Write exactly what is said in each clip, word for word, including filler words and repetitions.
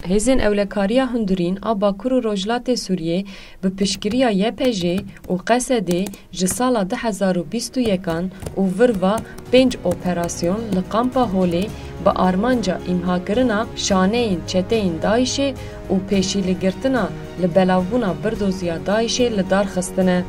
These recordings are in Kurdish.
Hêzên Ewlekariya Hundirîn a Bakur û Rojhilatê Sûriyê bi piştgiriya Y P J û Qesedê ji sala du hezar û bîst û yekan û vir ve pênc operasyon li kampa Holê bi armanca îmhakirina şaneyên çeteyên DAIŞê û pêşîligirtina li belavbûna birdoziya DAIŞê li dar xistine.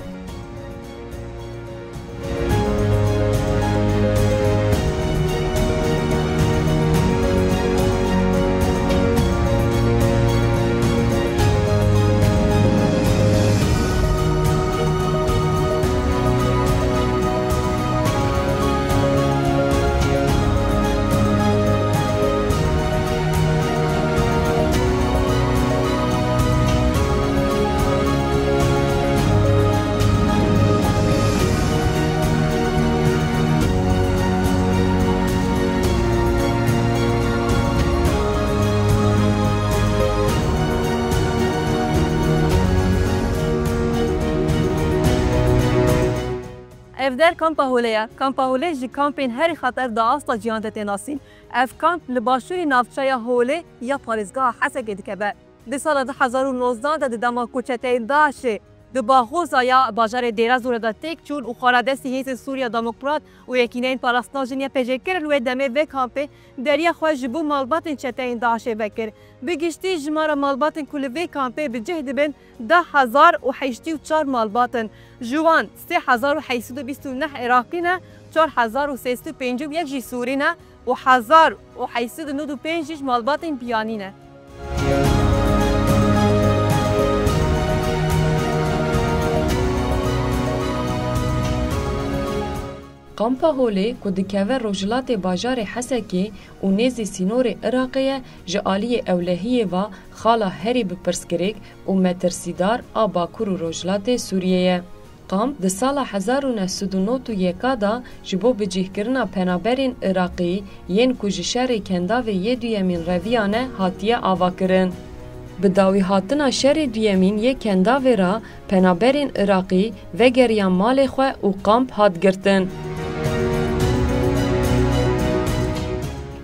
Ev der kampa Holê ye. Kampa Holê ji kampên herî xeter di asta cîhan de tê nasîn. Ev kamp li başûrê navçeya Holê ya parêzgeha Hesekê dikeve. Di sala du hezar û nozdan de di dema ku çeteyên DAIŞê di Baxoza ya bajarê Dêra Zorê de têk çûn û xwaradestî Hêzên Sûriya Demokrat û Yekîneyên Parastina Jin Y P J kirin, wê demê vê kampê deriya xwe ji bo malbatên çeteyên DAIŞê vekir. Bi giştî jimara malbatên ku li vê kampê bi cih dibin deh hezar û heştê û çar malbat in. Ji wan sê hezar û heşt sed û bîst û neh Iraqî ne, çar hezar û sê sed û pêncî û yek jî Sûrî ne û hezar û heşt sed û nod û pênc jî ji malbatên biyanî ne. Kampa Holê ku dikeve rojhilatê bajarê Hesekê û nêzî sînorê Iraqê ye, ji aliyê ewlehiyê ve xala herî bi pirsgirêk û metirsîdar a Bakur û Rojhilatê Sûriyê ye. Kamp di sala hezar û neh sed û nod û yeka de ji bo bicihkirina penaberên Iraqî yên ku ji şerê Kendavê yê duyemîn reviyane hatiye avakirin. Bi dawîhatina şerê duyemîn yê Kendavê re penaberên Iraqî vegeriyan malê xwe û kamp hat girtin.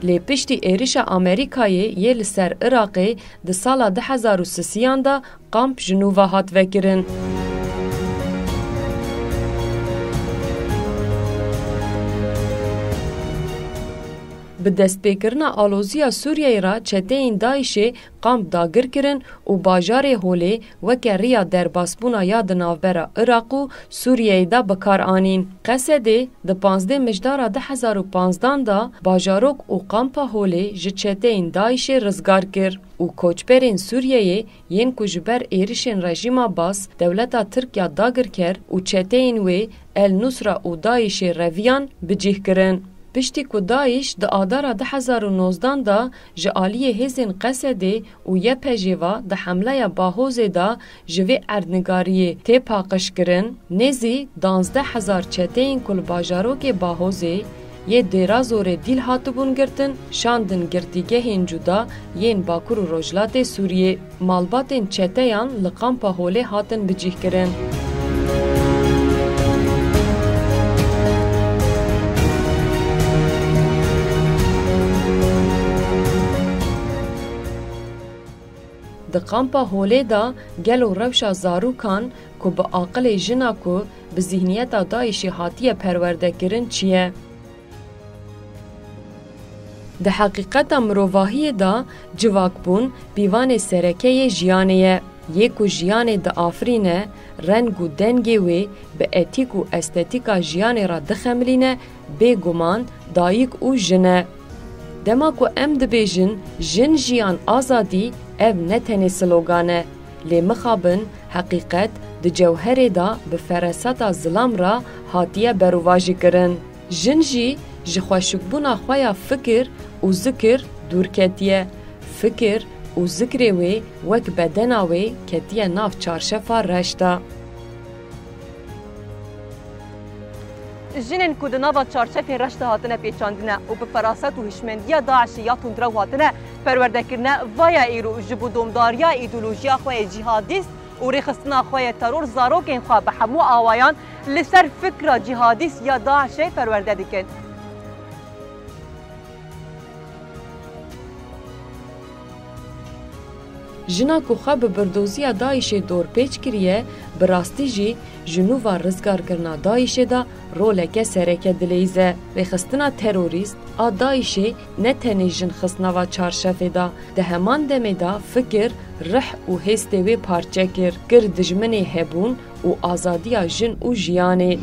Lê piştî êrişa Amerîkayê yê li ser Iraqê di sala du hezar û sisiyan de kamp ji nû ve hat vekirin. Bi destpêkirina aloziya Sûriyeyê re çeteyên DAIŞê kamp dagir kirin û bajarê Holê weke riya derbasbûna ya di navbera Iraq û Sûriyeyê de bi kar anîn. Qesedê di panzdeh Mijdara du hezar û panzdan de bajarok û kampa Holê ji çeteyên DAIŞê rizgar kir û koçberên Sûriyeyê yên ku ji ber êrişên rejîma Bas, dewleta Tirk ya dagirker û çeteyên wê El Nusra û DAIŞê reviyan, bicih kirin. Piştî ku DAIŞ di Adara du hezar û nozdan de ji aliyê hêzên Qesedê û Y P J ve di hemleya Bahozê de ji vê erdnigariyê tê paqijkirin, nêzî danzdeh hezar çeteyên ku li bajarokê Bahozê yê Dêra Zorê dîl hatibûn girtin, şandin girtîgehên cuda yên Bakur û Rojhilatê Sûriyê. Malbatên çeteyan li kampa Holê hatin bicihkirin. Di kampa Holê de gelo rewşa zarokan ku bi aqilê jina ku bi zîhniyeta DAIŞê hatiye perwerdekirin çi ye? Di heqîqeta mirovahiyê de civakbûn pîvanê sereke yê jiyanê ye. Yê ku jiyanê diafirîne, reng û dengê wê bi etîk û estetîka jiyanê re dixemilîne, bêguman dayik û jin e. Dema ku em dibêjin jin, jiyan, azadî, ev ne tenê slogan e, lê mixabin heqîqet di cewherê de bi feraseta zilam re hatiye berovajîkirin. Jin jî ji xweşikbûna xwe ya fikir û zikir dûr ketiye. Fikir û zikrê wê wek bedena wê ketiye nav çarşefa reş de. Jinên ku di nava çarşefên reş de hatine pêçandine û bi feraset û hişmendiya DAIŞê ya tundrew hatine perwerdekirine, vaya îro ji bo domdariya îdeolojiya xwe yê cîhadîst û rêxistina xwe yê teror zarokên xwe bi hemû awayan li ser fikra cîhadîst ya DAIŞê perwerde dikin. Jina ku xwe bi birdoziya DAIŞ'ê dorpêç kiriye, bi rastî jî ji nû va rizgarkirina DAIŞ'ê de roleke sereke dileyîze. Rêxistina terorîst a DAIŞ'ê ne tenê jin xist nava çarşefê de, di heman demê de fikir, rih û hêstê wê parçe kir, kir dijminê hebûn û azadiya jin û jiyanê.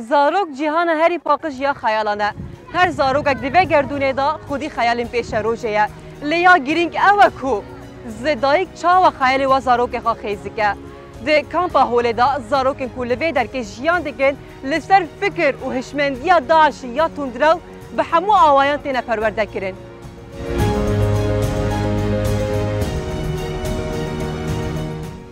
Zarok cîhana herî paqij ya xeyalan e. Her zarokek di vê gerdûnê de xwedî xeyalên pêşerojê ye. Lê ya girîng ew e ku zêdayîk çawa xeyalê wa zarokê xwe xêz dike. Di kampa Holê de zarokên ku li vê derkê jiyan dikin, li ser fikir û hişmendiya DAIŞ'ê ya tundrew bi hemû awayan têne perwerdekirin.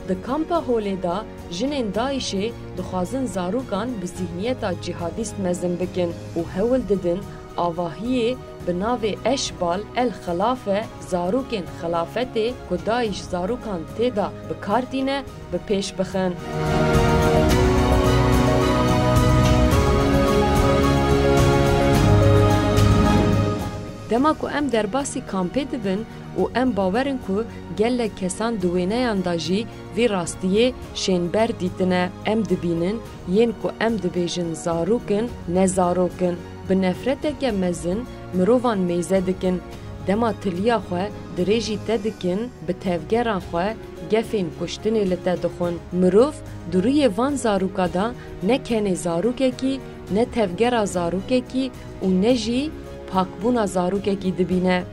Di kampa Holê de jinên DAIŞ'ê dixwazin zarokan bi zîhniyeta cîhadîst mezin bikin û hewl didin avahiyê bi navê Eşbal El Xilafe, zarokên xilafetê ku DAIŞ zarokan tê de bi kar tîne, bi pêş bixin. Dema ku em derbasî kampê dibin û em bawer in ku gelek kesan di wêneyan de jî vî rastiyê şênber dîtine, em dibînin yên ku em dibêjin zarok in, ne zarok in. Bi nefreteke mezin mirovan mêze dikin. Dema tiliya xwe dirêjî te dikin, bi tevgeran xwe gefên kuştinê li te dixwin. Mirov di rûyê van zaroka de ne kenê zarokekî, ne tevgera zarokekî û ne jî pakbûna zarokekî dibîne.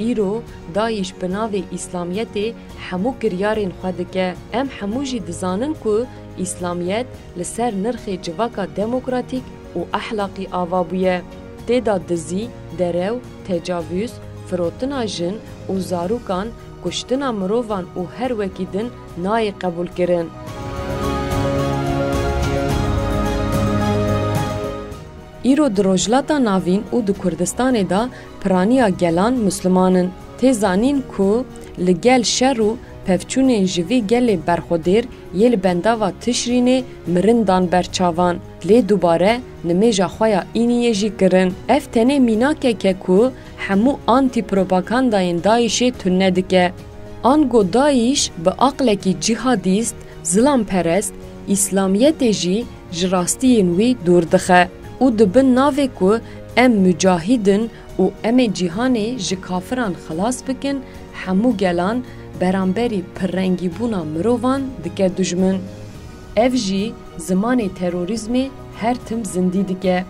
Îro DAIŞ bi navê Îslamiyetê hemû kiryarên xwe dike. Em hemû jî dizanin ku Îslamiyet li ser nirxê civaka demokratîk û ehlaqî ava bûye. Tê de dizî, derew, tecavûz, firotina jin û zarokan, kuştina mirovan û her wekî din nayê qebûlkirin. Îro di Rojhilata Navîn û di Kurdistanê de piraniya gelan Misliman in. Tê zanîn ku li gel şer û pevçûnên ji vî gelê berxwedêr yê li bendava Tişrînê mirin dan ber çavan, lê dubare nimêja xwe ya îniyê jî kirin. Ev tenê mînakek e ku hemû antîpropagandayên DAIŞ'ê tune dike. Ango DAIŞ bi aqlekî cîhadîst, zilamperest, Îslamiyetê jî ji rastiyên wî dûr dixe û di bin navê ku em mucahîd in û em ê cîhanê ji kafiran xilas bikin, hemû gelan beramberî pirrengîbûna mirovan dike dujmin. Ev jî zimanê terorîzmê her tim zindî dike.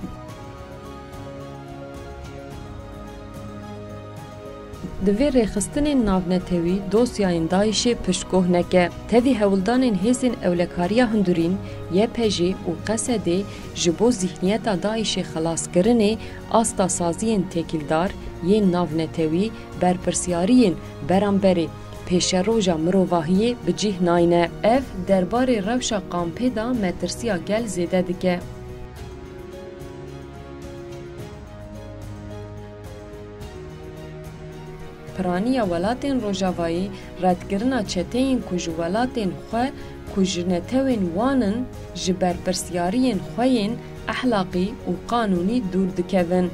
Divê rêxistinên navnetewî dosyayên DAIŞ'ê piştguh neke. Tevî hewldanên hêzên ewlekariya hundirîn, Y P J û Qesedê ji bo zîhniyeta DAIŞ'ê xilaskirinê asta saziyên têkildar yên navnetewî berpirsyariyên beramberê pêşeroja mirovahiyê bi cih nayne. Ev derbarê rewşa kampê de metirsiya gel zêde dike. Piraniya welatên Rojavayî redkirina çeteyên ku ji welatên xwe ku ji netewên wan in, ji berpirsyariyên xwe yên ehlaqî û qanûnî dûr dikevin,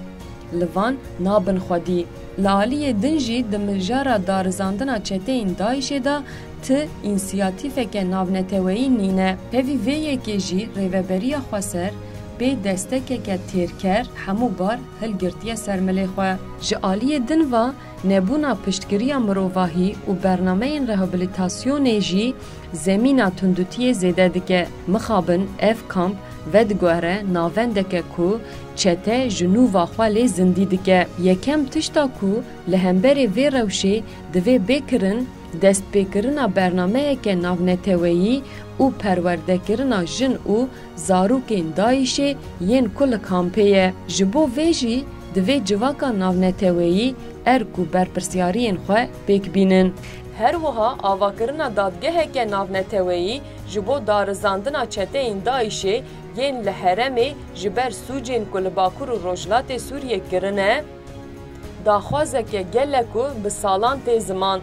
li van nabin xwedî. Li aliyê din jî di mijara darizandina çeteyên DAIŞ'ê de ti însiyatîfeke navneteweyî nîne. Tevî vê yekê jî Rêveberiya Xweser bê destekeke têrker hemû bar hilgirtiye ser milê xwe. Ji aliyê din ve nebûna piştgiriya mirovahî û bernameyên rehabilitasyonê jî zemîna tundûtiyê zêde dike. Mixabin ev kamp vediguhere navendeke ku çete ji nû va xwe lê zindî dike. Yekem tişta ku li hemberê vê rewşê divê bê kirin, destpêkirina bernameyeke navneteweyî û perwerdekirina jin û zarokên DAIŞ'ê yên ku li kampê ye. Ji bo vê jî divê civaka navneteweyî erk û berpirsyariyên xwe pêk bînin. Her wiha avakirina dadgeheke navneteweyî ji bo darizandina çeteyên DAIŞ'ê yên li herêmê ji ber sûcên ku li Bakur û Rojhilatê Sûriyê kirine, daxwazeke gel e ku bi salan tê ziman.